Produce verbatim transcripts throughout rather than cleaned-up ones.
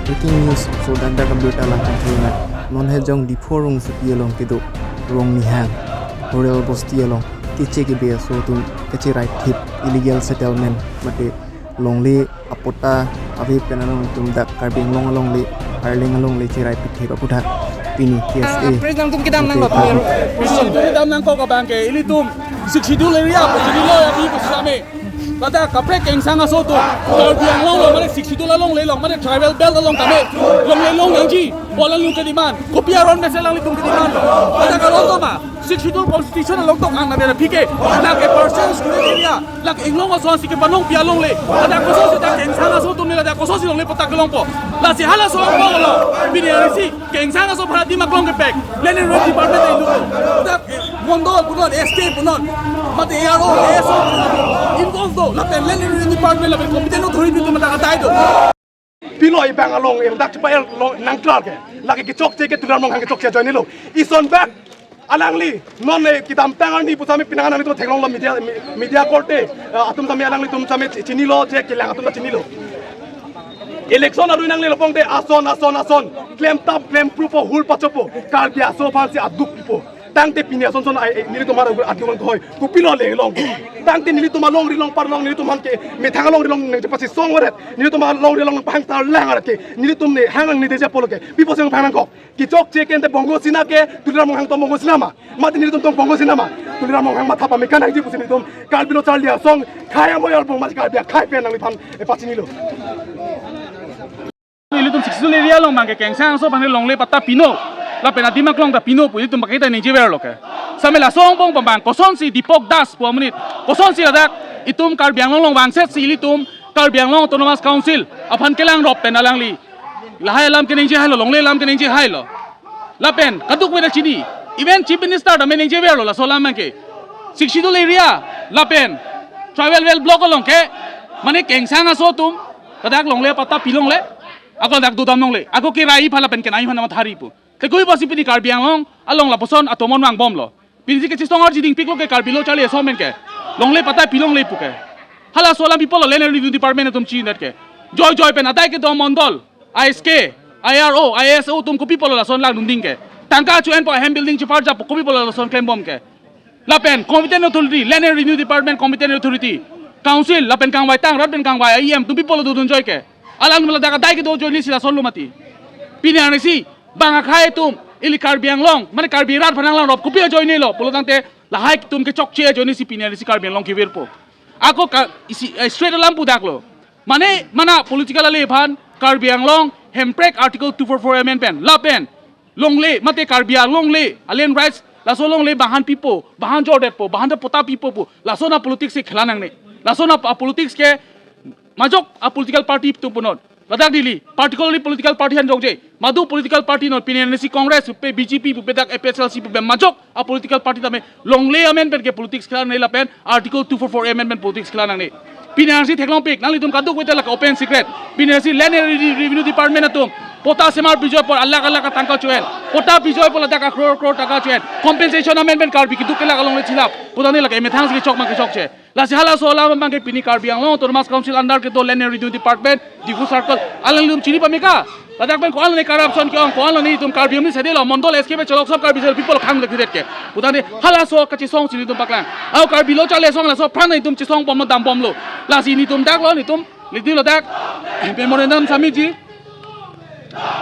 Breaking news, so dak dak abirta langtang thulonang. Non hejong Diphu rongsopi along kedo Rongnihang Rural Bosti along keche kebe aso atum kacherai thip illegal settlement mate longle apatta ave pen along atum dak Karbi Anglong alongle, Arleng alongle cherai pithip aphuthak pini K S A. Ah, press nangtum kedam nanglo, Press nangtum kedam nangkok abang ke ilitum Sixth Schedule area pu chinilo ya pi pu same. Ladak kaprek kengsang aso atum Karbi Anglong along mane Sixth Schedule alongle along mane tribal belt along tame longle longnangji pu alanglitum kedemand. Kopi aron mesen alanglitum kedemand? Ladak aron toma Sixth Schedule constitution along tong ang nade pike. Lake partial schedule area, lake Inglong aso si kepanongpi alongle. Ladak kososi dak kengsang aso atum ne ladak kososi longle apatta kelongpo? Lasi halaso along lo. Pini arnisi kengsang aso aphan adim aklong kepek Land and Revenue Department ta inut. Dak mondol punon, S K punon, mate A R O, A S O punon involve do. Lapen Land and Revenue Department lapen competent authority atum dak adai do. Pilo ibang along, eh, dak chepa-el long nangklar ke. Lake kechokche ke Tuliram Ronghang kechokche ajoinelo. Ison bak alangli non le kedamtang arni pusitame penang nangtum theklonglo media, media korte, eh, atum tame alanglitum tame chinilo, je kelang atum ta chinilo. Election arui nangle lapong te ason ason ason klem tap klem prupo, hul pachopo, Karbi aso aphansi aduk pipo. Tangte pini ason son ai, ai, nelitum arat aduk nang kehoi. Kopilo le long. Tangte nelitum alongri alongpar along, nelitum aphan ke methang alongri along nangchepasi song waret, nelitum alongri along pahang tar lang arat ke nelitum ne hang nang nite ja polo ke pi apotsi pahang nangkok? Kechokche ke ante Bongo Sena ke Tuliram Ronghang tong Bongo Sena ma? Mate nelitum tong Bongo Sena ma? Tuliram Ronghang matha pame kanangji pusi nelitum Karbi Lo Charli Asong khei amoyal bong masi Karbi akhei pen nangliphan, eh, pachinilo. Ilitum Sixth Schedule area along abang ke kengsang aso aphan longle apatta pino, lapen adim aklong ta pino pu ilitum paketa ningjeverlo ke. Same laso angbong abang kosonsi Dipok Das pu amonit, kosonsi ladak itum Karbi Anglong along vangsetsi ilitum Karbi Anglong Autonomous Council aphan kelangrop pen alangli lahai alam keningje hailo, longle alam keningje hailo. Lapen kadokave ta chini, even Chief Minister ta me ningjeverlo laso alam abang ke. Sixth Schedule area lapen tribal belt block along ke mane kengsang aso atum ladak longle apatta pilongle, ako ladak dodam longle, ako kerai aphan lapen kenai aphan mathari pu. Te kopi apotsi pini Karbi Anglong along lapuson atomon vangbomlo? Pinisi kechesong arji dingpiklo ke Karbi Lo Charli Asong amen ke longle apatta pilongle pu ke. Halaso alam pi apotlo Land and Revenue Department atum chinat ke? Joi joi pen adai kedo mondol, I S K, I R O, I S O atum kopi apotlo lason langdunding ke? Tangka cho-enpo, ahem building cheparjappo, kopi apotlo lason klembom ke? Lapen competent authority, Land and Revenue Department competent authority, council lapen kangvai tang rat pen kangvai E M atum pi apotlo dodun joi ke? Alang ladak adai kedo ajoinesi lasonlo mati. Pini arnisi bang akhei atum ili Karbi Anglong mane Karbi rat aphan langrop kopi ajoinelo pulo tangte lahai atum kechokche ajoinesi pini arnisi Karbi Anglong kevirpo. Ako ka isi, eh, straight alam pudaklo. Mane mana political ale aphan Karbi Anglong Hemprek Article two four four amendment lapen longle mate Karbi alongle, a land rights, laso longle bang aphan pipo, bang aphan jordetpo, bang aphan ta patta pipo pu lason apolitics si khela nangne. Lason apolitics ke majok apolitical party atum punon. Ladak neli particularly political party aphan jokje. Madu political party non, pini arnisi Congress pupe, B J P pupe, dak A P H L C pupe, majok apolitical party tame longle amendment ke politics khela nangne lapen Article two four four amendment politics khela nangne. Pini arnisi theklongpik, nanglitum kadokave ta lake open secret. Pini arnisi Land and Re-, Revenue Department atum patta semar pijoi apor alakh alakh atangka cho-en, patta pijoi apor ladak akror kror tangka cho-en, compensation amendment Karbi keduk kelak alongle chilap. Putangte lake methang si kechok ma kechokche. Lasi halaso alam abang ke pini Karbi Anglong Autonomous Council under kedo Land and Revenue Department, Diphu Circle, alanglitum chini pameka? Ladak pen ko-an lone corruption ke-ong, ko-an lone itum Karbi Anglong sedelo, mondol S K pen cholok sob Karbi sel people khang lekhidet ke. Putangte halaso kachesong si nelitum paklang. Ako Karbi Lo Charli Asong laso apran nelitum chesong bomlo, dambomlo. Lasi nelitum daklo, nelitum, nelitum ladak memorandum submit ji.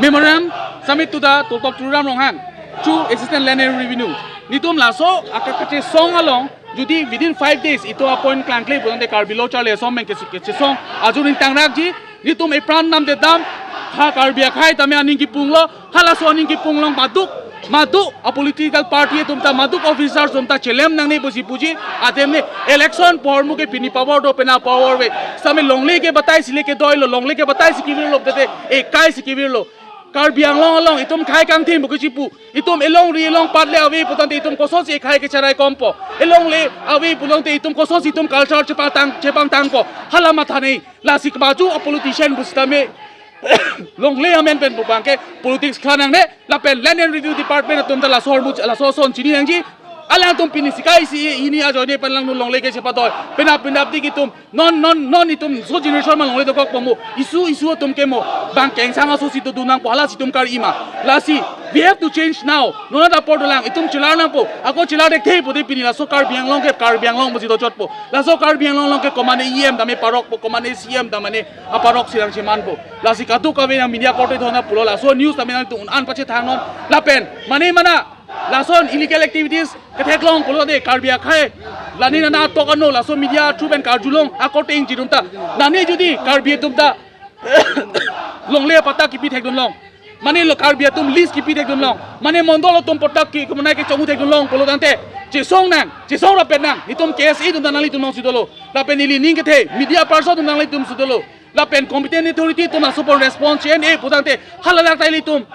Memorandum submit to the Toltop Tuliram Ronghang, chu Assistant Land and Revenue. Nelitum laso aka kachesong along, jodi within five days itum appoint klangkle putangte Karbi Lo Charli Asong amen ke, kachesong ajoine tangrakji, nelitum epran namdedam, ha Karbi akhei tame aning kipunglo, halaso aning kipung along madu, madu apolitical party atum ta, madu officers atum ta chelem nangne pusi puji, athema election ahormu ke pini power do pena power ave. Same longle ke batai si le kedoilo, longle ke batai si kevirlo, tete ekai si kevirlo. Karbi Anglong along itum khei kangthim pu kechipu, itum elongri elongpat le ave putangte itum kosonsi ekhei kecherai kompo? Elongle ave putangte itum kosonsi itum culture chepangtang, chepangtangpo? Hala matha nei. Lasi kemaju apolitician pusitame longle amen pen pu abang ke politics khela nangne, lapen Land and Revenue Department atum ta laso ahormu, laso ason chini nangji. Alangtum pini sikai isi hini ajoine pen alangtum longle ke chepadoi. Penap penapdik itum non non non itum so generation ma longle dokok po mo. Isu isu atum ke mo. Bang kengsang aso si dodun nangpo, hala si itum kar-i ma. Lasi we have to change now. Non apor dolang itum chelar nangpo. Ako chelar thekthe pute pini laso Karbi Anglong ke Karbi Anglong pusi dochotpo. Laso Karbi Anglong along ke komane E M tame parokpo, komane C M tame aparok si nangchemanpo. Lasi kadokave nang media korte thona pulo laso news tame nangtum un-an pachethang non. Lapen mane mana lason illegal activities ketheklong pulote Karbi akhei lani nana tok ano laso media through pen karjulong akorte ingjir atum ta. Nani jodi Karbi atum ta longle apatta kipi thekdun long. Mane lo Karbi atum lease kipi thekdun long. Mane mondol atum patta ki kemanai kechonghu thekdun long pulo tangte chesong nang, chesong rapet nang. Netum K S A atum ta nanglitum along si dolo. Lapen ili ning kethe media person atum nanglitum si dolo. Lapen competent authority atum asopon response che-en-e pu tangte haladak ta ilitum,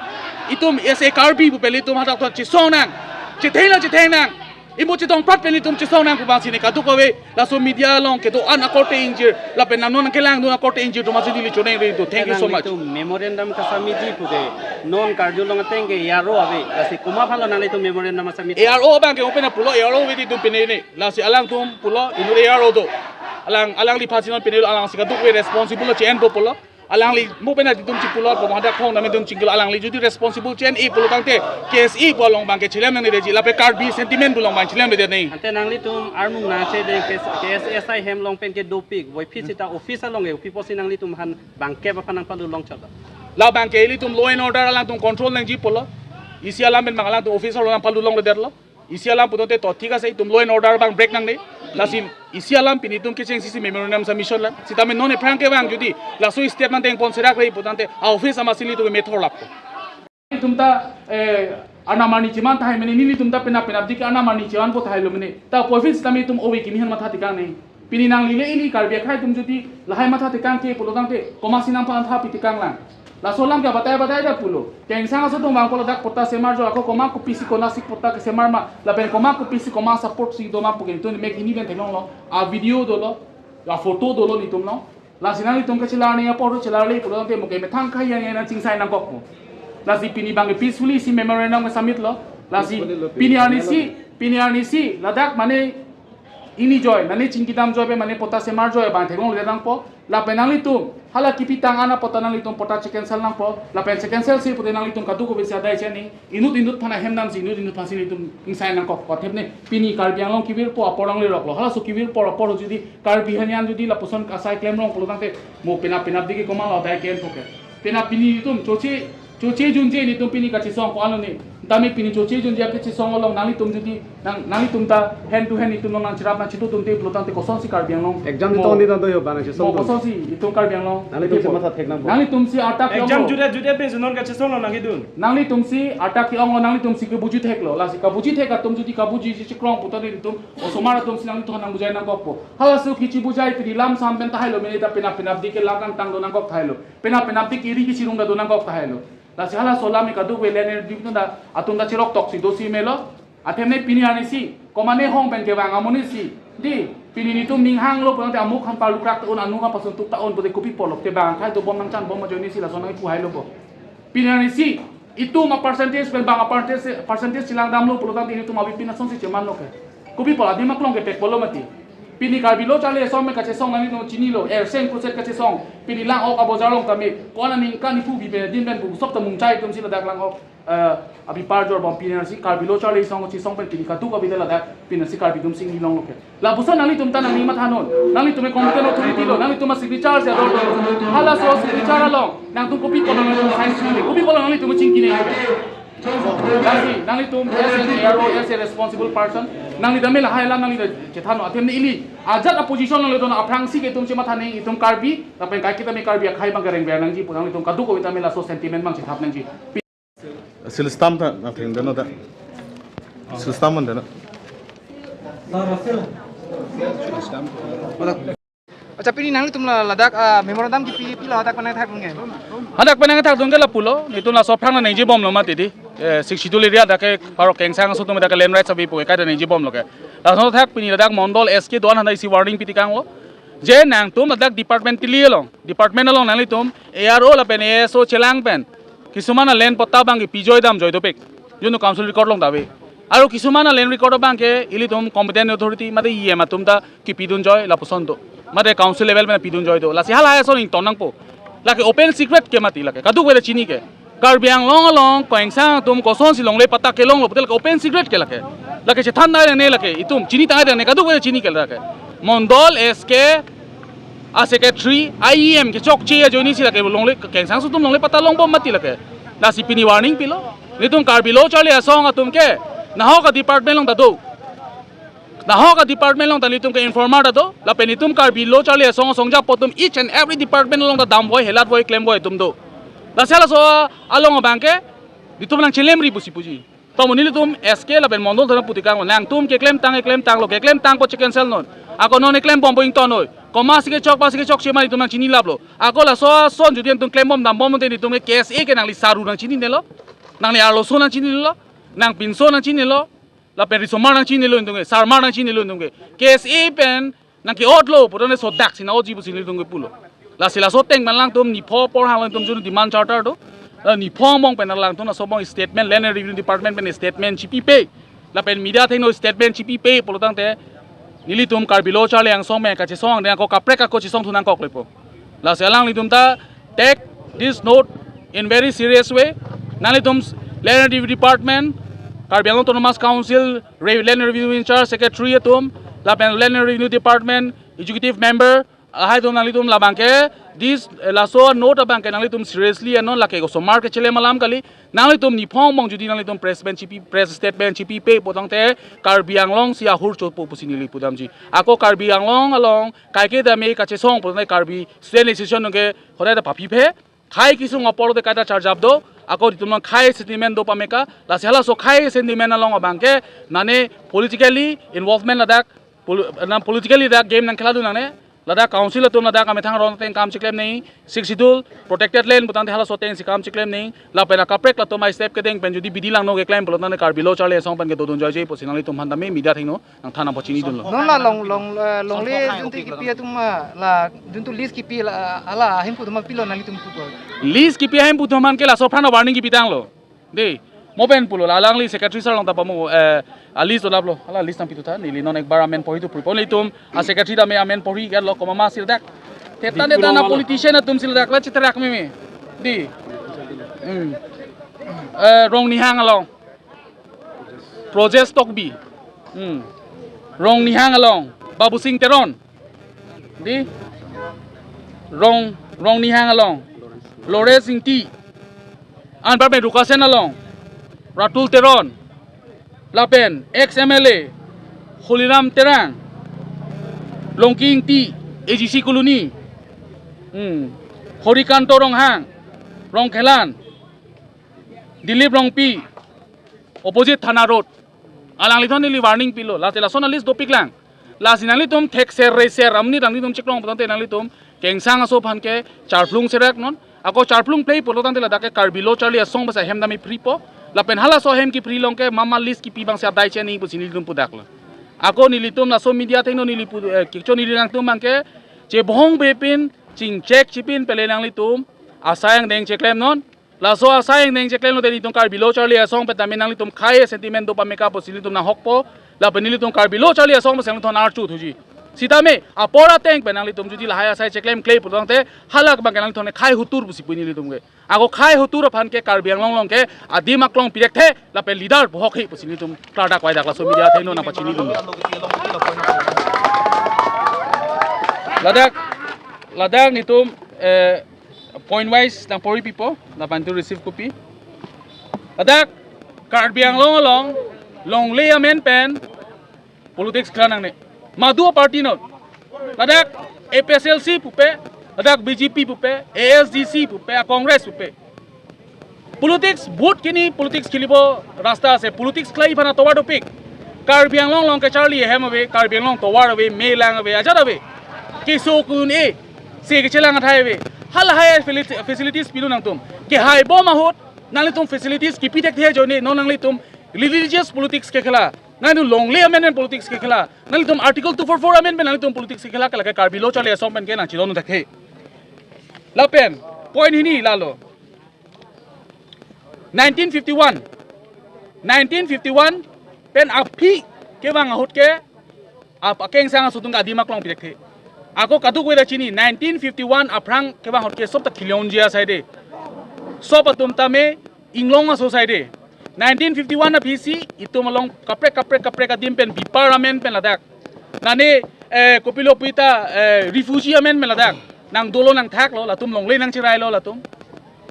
itum as a Karbi pu pen ilitum hadak ta chesong nang, chetheng nang, chetheng nang. Imu chetong prat pen ilitum chesong nang pu bang sini kadokave laso media along kedo-an akorte ingjir lapen nang non nangkelangdun akorte ingjir atum asi neli choneng ri do. Thank you so much. Nanglitum memorandum kasamiji pute non karjulong ateng ke A R O ave. Lasi komat aphanlo nanglitum memorandum asubmit? A R O abang ke open pulo, A R O ave itum pine ne. Lasi alangtum pulo inut A R O do. Alang alangli aphansi non pine lo, alangsi kadokave responsible lo che-enpo pulo. Alangli mo pen itum chipulotpo, mo hadak khong name itum chingkilo, alangli jodi responsible che-en-e pulo tangte K S A pu along abang ke chilem nang ni reji lapen Karbi sentiment pu along abang chilem le nang. Ante nanglitum armung nangchedeng K S A asai hem along pen ke dopik, voi phi sita office along ke upi pusi nanglitum aphan bangkep aphan nangpalu longchot. La abang ke ilitum law and order alangtum control nangji pulo. Isi alam pen abang alangtum office along nangpalu longledetlo. Isi alam pulote to thik ase, itum law and order abang break nangne. Lasi isi alam pini itum kechengsi si memorandum submission lang. Sitame non aphrang ke abang jodi laso step nangdengpon serak rei pu tangte a office ama si nelitum methor lappo. Itum ta, eh, arnam arni cheman tahai mene, nelitum ta penap penapdik ke arnam arni chemanpo tahai lo mene. Ta office sitame itum ove kimi aphan matha tekang ne. Pini nangli le ili Karbi akhei atum jodi lahai matha tekang ke pulo tangte komatsi nangphan tha pi tekang lang. Laso alam ke batai batai ta pulo. Kengsang aso atum vangpo ladak patta semar jo, ako komat kopisi konasi patta kesemar ma, lapen komat kopisi komat support si do ma pu ke itum mek hini pen theklonglo. A video dolo, a photo dolo netum along. Lasi nanglitum ke chelar ni apor chelar le pulo tangte mo ke methang khei yang yang nangchingsai nangkokpo. Lasi pini abang ke peacefully si memorandum ke submit lo. Lasi pini arnisi, pini arnisi ladak mane ini joi, nani chingkidam joi pen mane patta semar joi abang theklongle nangpo. Lapen nanglitum hala kipi tang ana patta nanglitum patta che-cancel nangpo. Lapen che-cancel si pute nanglitum kadokave si adai cheni. Inut inut aphan ahem namsi inut inut aphansi nelitum ingsai nangkok. Athep ne pini Karbi Anglong kevirpo apor along leroklo. Halaso kevirpo apor jodi Karbi ahin jodi lapuson asai klemrong pulo tangte mo penap penapdik ke komatlo adai ke-enpo ke. Penap pini itum choche choche junje netum pini kachesong ko-an lo ne. Tame pini choche junje kachesong along nanglitum jodi nang nanglitum ta hand to hand itum along nangcherap nangchetu atum te pulo tangte kosonsi Karbi Anglong. Exam mo, di tong di tong do yo bang chesong mo atum. Kosonsi itum Karbi Anglong. Nanglitum si matha thek nangpo. Nanglitum si arta ke exam ong lo. Judet judet pen sunon kachesong lo nangkedun. Nanglitum si arta ke-ong lo, nanglitum si kebuji theklo. Lasi kabuji thek atum jodi kabuji si chekrong puta netum osomar atum si nanglitum nangbujai nangkokpo. Halaso kichi bujai pini lamsam pen tahai lo mene ta penap penapdik ke lam kangtang do nangkok tahai lo. Penap penapdik ke ri kechirung ta do nangkok tahai lo. Lasi halaso alam ke kadokave lene di putun ta atum ta cherok toksi dosi melo. Athep ne pini arnisi komane hong pen kevang amonit si di pini netum ning hanglo pulo tangte amuk aphan palukrak ta un, anu aphan pasuntuk ta un pute kopi apotlo te bang akhei dobom nangchanbom ajoine si laso nangkipu hailo bo. Pini arnisi itum a percentage pen bang a percentage, percentage chelang damlo pulo tangte netum abi pini asonsi chemanlo ke. Kopi apot adim aklong kepekpo lo mati. Pini Karbi Lo Charli Asong pen kachesong nanglitum chinilo, erseng kuset kachesong. Pini Lang-ok abojar along tame ko-an aningkan iphu bi pen adim pen pu sop ta mungchai atum si ladak Lang-ok, eh, abi parjor bom pini arnisi Karbi Lo Charli Asong chesong pen pini kadokave ta ladak pini si Karbi atum si inglong lo ke. Lapuson nanglitum ta nangning matha non. Nanglitum ke competent authority lo, nanglitum a signature si ador do. Halaso signature along nangtum kopi apot nangtum sign si, kopi apot nanglitum chingki ne. Lasi nanglitum as an A R O, as a responsible person, nangli tame lahai alam nangli ta chethan non. Athep ne ili ajat a position nangli don aphrangsi ke itum chematha ne, itum Karbi lapen kaiketa me Karbi akhei abang kereng ber nangji pu nanglitum kadokave tame laso sentiment abang chethap nangji. Seal stamp ta nangtheng deno ta. Seal stamp man deno. Acha pini nanglitum la ladak, ah, memorandum kipi pilo hadak pen nangthakdun ke? Hadak pen nangthakdun ke lapulo, netum laso aphrang nangjibomlo mati di. Eh, Sixth Schedule area dak ke parok kengsang aso atum dak ke land rights avi pu ke kaita nangjibomlo ke. Laso thak pini ladak mondol S K do-an aphan isi warning pi tekanglo. Je nangtum ladak department tili along, department along nanglitum A R O lapen A S O chelang pen kisuman a land patta abang kipi joi dam joi dopik. Junu council record along ta ave. Aru kisuman a-land record abangke ilitum competent authority mate E M atum ta kipidunjoi lapuson do. Mate council level pen pidunjoi do. Lasi halahai ason ington nangpo. Lake open secret ke mati lake. Kadokave ta chini ke. Karbi Anglong along Kengsang atum kosonsi longle patta kelonglo pulote lake open secret ke lake. Lake chethan dai ne lake. Itum chini tang dai ne kadokave ta chini ke lake. Mondol S K a-secretary, I E M kechokche ajoinesi lake longle Kengsang atum longle patta longbom mati lake. Lasi pini warning pilo. Nelitum Karbi Lo Charli Asong atum ke nahok a-department along ta do. Nahok a-department along ta nelitum ke informer ta do. Lapen itum Karbi Lo Charli Asong asong japo atum each and every department along ta damvoi, helatboi, klemvoi atum do. Lasi halaso along abangke nelitum nangchelemri pusi puji. Tomo nelitum S K lapen mondol thana putikang lo. Nangtum keklem tang, keklem tanglo, keklem tangpo che-cancel non. Ako non eklembompo ington noi. Komatsi kechok, komatsi kechokche ma nelitum nangchini laplo. Ako laso ason jodi nangtum klembom dambom te nelitum ke K S A ke nangli saru nangchininelo. Nangli arloso nangchininelo. Nangpinso nangchinilo. Lapen risomar nangchinilo nelitum ke. Sarmar nangchinilo nelitum ke. K S A pen nangke-otlo, pulote sodak si nang-otji pusi nelitum ke pulo. Lasi laso ateng pen alangtum nipho apor hang alangtum jun demand charter do. La nipho angbong pen alangtum laso angbong statement, Land and Revenue Department pen statement chipipe. Lapen media athengno statement chipipe pulotangte nelitum Karbi Lo Charli Asong pen kachesong angdeng ako kaprek ako chesong thu nangkok lepo. Lasi alanglitum ta take this note in very serious way. Nanglitum Land and Revenue Department, Karbi Anglong Autonomous Council, Re-, Land and Revenue in charge secretary atum, lapen Land and Revenue Department executive member, lahai atum nanglitum labangke, this, eh, laso note abangke nanglitum seriously anon lake osomar kechelem alam kali, nanglitum nipho angbong jodi nanglitum press pen chipi, press statement chipipe pulotangte Karbi Anglong si ahur chopo pusi neli pudamji. Ako Karbi Anglong along kaike dame kachesong pulotangte Karbi Student Association nungke hodai ta papiphe. Khei kesung apor te kaita charjap do, ako itum nang khei sentiment do pameka, lasi halaso khei sentiment along abangke, nane politically involvement ladak, pol-, na politically dak game nangkheladun nangne, ladak council atum ladak amethang aron ateng kam chiklem nei, Sixth Schedule, protected land, pulotangte halaso atengsi kam chiklem nei, lapen akaprek latum a-step kedeng pen jodi bidi langno keklem pulotangte Karbi Lo Charli Asong pen kedodunjoije pusi nanglitum aphan tame media athengno nangthan apot chinidunlo. Non la long, long, eh, longle junti kipi atum, ah, la juntu list kipi la, hala ahemphu atum pilo nanglitum pupo. List kipi ahemphu atum aphan ke laso aphrang warning kipitanglo. Dei, mo pen pulo, la alangli secretary sir along ta pamo, eh, a-list dolaplo, hala list nangpithu tha, neli non ekbar amen porhi thu puripon itum, a-secretary tame amen porhi galo komatsi ladak. Thetan thetan a-politician atum si ladak, la chetherak meme. Dei. Hmm. Eh, Rongnihang along. Projes Tokbi. Hmm. Rongnihang along, Babusing Teron. Dei. Rong, Rongnihang along, Lawrence Ingti. Anparme Rukasen along, Ratul Teron. Lapen ex M L A Holiram Terang, Longki Ingti, A G C Colony. Hmm. Horikanto Ronghang, Rongkhelan. Dilip Rongpi, opposite Thana Road. Alanglitum neli warning pilo, lasi lason a-list dopiklang. Lasi nanglitum thekser reser amonit nanglitum chiklong pulotangte nanglitum Kengsang aso aphan ke charphlung serak non. Ako charphlung play pulotangte ladak ke Karbi Lo Charli Asong basa hem tame phripo. Lapen halaso hem kiphri along ke mama list kipi abangsi adai cheni pusi nelitum pudaklo. Ako nelitum laso media athengno neli pu, eh, kikcho neli nangtum abangke chebohong bepin chingchek chipin pele nanglitum asai angdeng cheklem non. Laso asai angdeng cheklemlote nelitum Karbi Lo Charli Asong pen tame nanglitum khei sentiment do pameka pusi nelitum nanghokpo. Lapen nelitum Karbi Lo Charli Asong pen nanglitum archu thuji. Sitame apor ateng pen nanglitum jodi lahai asai cheklemkle pulotangte halabangke nanglitum khei hutur pusi pu nelitum ke. Ako khei hutur aphan ke Karbi Anglong along ke adim aklong pirekthe lapen leader bohok he pusi nelitum klardak vaidak laso media athengno nangpachinidun. Ladak, ladak nelitum, eh, point wise nangporhi pipo, lapen tu receive kopi. Ladak Karbi Anglong along longle amen pen politics khela nangne. Madu party non. Ladak A P H L C pupe, ladak B J P pupe, A S D C pupe, a-Congress pupe. Politics, vote kini politics khelibo rasta ase, politics khlai aphan atovar dopik. Karbi Anglong along kacharli ahem ave, Karbi Anglong tovar ave, melang ave, ajat ave. Keso kun-e, se kechelang athai ave. Halahai facility-, facilities pilo nangtum. Kehaibom ahut, nanglitum facilities kipi thekthe ajoine, non nanglitum religious politics kekhela. Nanglitum longle amendment politics kekhela. Nanglitum Article two four four amendment nanglitum politics kekhela ke lake Karbi Lo Charli Asong pen ke nangchidon thekthe. Lapen, point hini lalo. Nineteen fifty-one. Nineteen fifty-one, Pen aphi kevang ahut ke ap akengsang aso atum ke adim aklong pithekthe. Ako kadokave ta chini, nineteen fifty-one aphrang kevang ahut ke sob ta Khilonjia asai de. Sob atum tame inglong aso asai de. Nineteen fifty-one aphisi itum along kaprek kaprek kaprek adim pen bipar amen pen ladak, nane, eh, kopilo pu ta, eh, refugee amen pen ladak nang dolo nang thaklo, latum longle nang chirailo latum.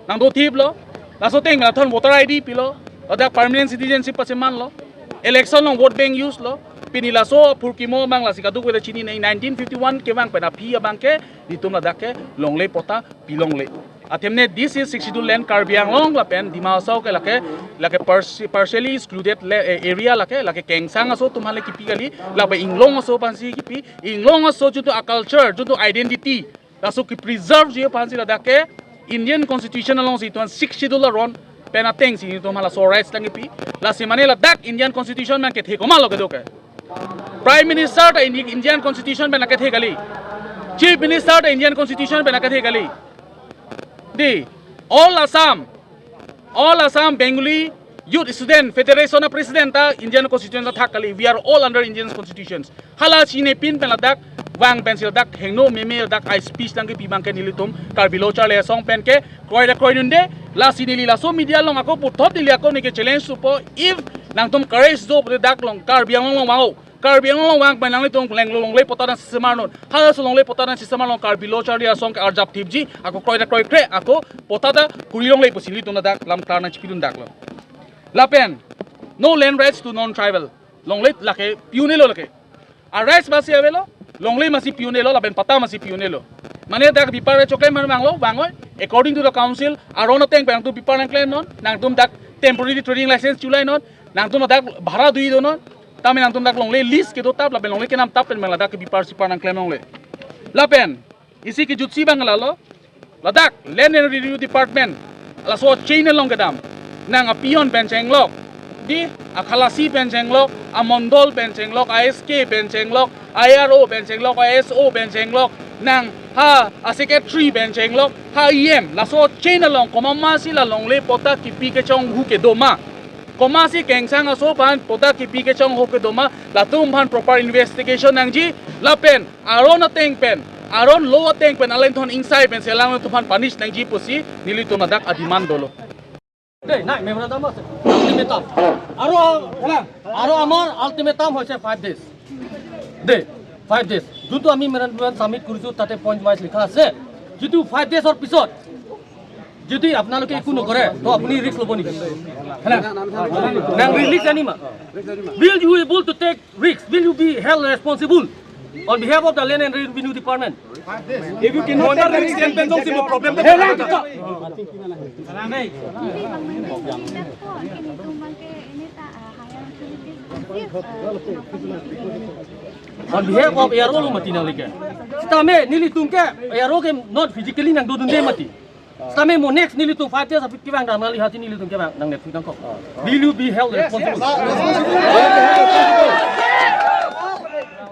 Nang dothiplo. Laso ateng latum voter I D pilo. Ladak permanent citizenship pasemanlo. Election along vote bank use lo. Pini laso phurkimo abang lasi kadokave ta chini nai, nineteen fifty-one kevang pen aphi abang ke nelitum ladak ke longle patta pilongle. Athemne this is Sixth Schedule land Karbi Anglong lapen Dima Hasao ke lake, lake parti-, partially excluded le-, eh, area lake, lake kengsang aso atum aphan le kipi kali, lapen inglong aso aphansi kipi, inglong aso juntu a-culture, juntu identity, laso ke-preserve ji aphansi ladak ke Indian Constitution alongsi ituan Sixth Schedule aron pen atengsi itum hala laso rights nangkipi. Lasi mane ladak Indian Constitution pen kethe komatlo kedo ke? Prime Minister ta Indi-, Indian Constitution pen kethe kali. Chief Minister ta Indian Constitution pen kethe kali. Di, all Assam, all Assam Bengali Youth Student Federation a-president ta Indian Constitution ta thak kali. We are all under Indian Constitutions. Hala chinepin pen ladak vang pensi ladak hingno meme ladak a-speech nangkipi abang ke nelitum Karbi Lo Charli Asong pen ke kroidakroidunde. Lasi neli laso media along ako puthot neli ako neke challenge thupo, if nangtum courage do pute dak along Karbi Anglong along vang-o. Karbi Anglong along vang pen nanglitum leng longle patta nangsesemarnon. Halaso longle patta nangsesemarnon Karbi Lo Charli Asong ke arjap thipji, ako kroidakroikre, ako patta ta kuri longle pusi nelitum ladak lam klar nangchipidun daklo. Lapen, no land rights to non-tribal. Longle lake pi-unelo lake. A-rights masi avelo, longle masi pi-unelo, lapen patta masi pi-unelo. Mane dak bipar choklem aphan vanglo, vang-oi. According to the council, aron ateng pen nangtum bipar nangklemnon, nangtum dak temporary trading license chulainon, nangtum dak bhara dui donon, tame nangtum dak longle lease kedo tap, lapen longle kenam tap pen abang ladak ke bipar sipar nangklem longle. Lapen, isi kejutsi abang lalo, ladak Land and Revenue Department, laso chain along kedam. Nang a-peon pen chenglok, di, a-Khalasi pen chenglok, a-Mondol pen chenglok, a-S K pen chenglok, a-A R O pen chenglok, a-S O pen chenglok, nang ha a-secretary pen chenglok, ha E M, laso chain along komatmasi la longle patta kipi kechonghu kedo ma? Komatsi kengsang aso aphan patta kipi kechonghu kedo ma, latum aphan proper investigation nangji, lapen aron ateng pen, aron law ateng pen alanglitum aphan ingsai pensi alanglitum aphan punish nangji pusi nelitum ladak a-demand dolo. Dei, নাই, memorandum আছে। Ultimatum. আৰু, আৰু আমাৰ ultimatum হৈছে five days। Dei, five days। যোনটো আমি memorandum submit কৰিছো, তাতে point wise লিখা আছে। যিটো five days ৰ পিছত যদি আপোনালোকে একো নকৰে, তো আপুনি risk ল'ব নেকি? Hello? Nang risk anima? Will you able to take risk? Will you be held responsible on behalf of the Land and Revenue Department? If you cannot take risk, then pension si mo problem. Hello? On behalf of A R O lo mati nanglike. Sitame nelitum ke A R O ke not physically nangdodunde mati. Sitame mo next nelitum five days aphi kevang dam nangli hati nelitum kevang nangnepthu nangkok. Will you be held responsible?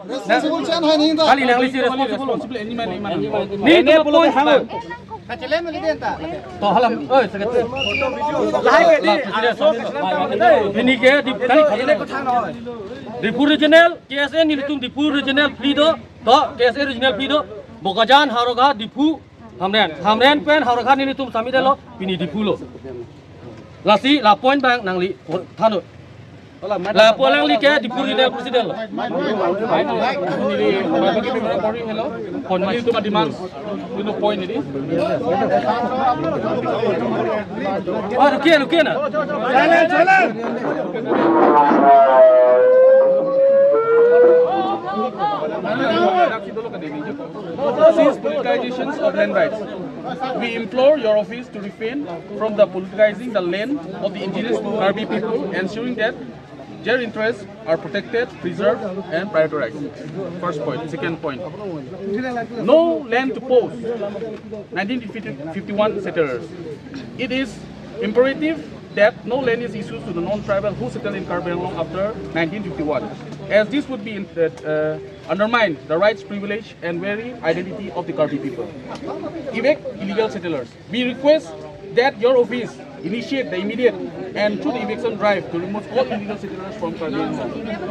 Responsible chan hai nahi ta. Kali nanglisi responsible. Responsible anima anima. Nelitum point hang. To halam, oi, secretary. Lahai ke di. Ini ke di, kali, kali. Diphu Regional, K S A nelitum Diphu Regional plea do, to K S A Regional plea do, Bokajan, Howraghat, Diphu, Hamren. Hamren pen Howraghat nelitum submit lo, pini Diphu lo. Lasi la point abang nangli than-o. Lapu alangli ke Diphu Regional President lo. Point ma itu ma demand. Itu point ini. Oh, rukiye, rukiye na. Cease politicizations of land rights. We implore your office to refrain from the politicizing the land of the indigenous Karbi people, ensuring that their interests are protected, preserved, and prioritized. First point. Second point, no land to post nineteen fifty-one settlers. It is imperative that no land is issued to the non-tribal who settled in Karbi Anglong after nineteen fifty-one, as this would be in, uh, uh, undermine the rights, privilege, and very identity of the Karbi people. Evict illegal settlers. We request that your office initiate the immediate and through the eviction drive to remove all illegal settlers from Karbi Anglong.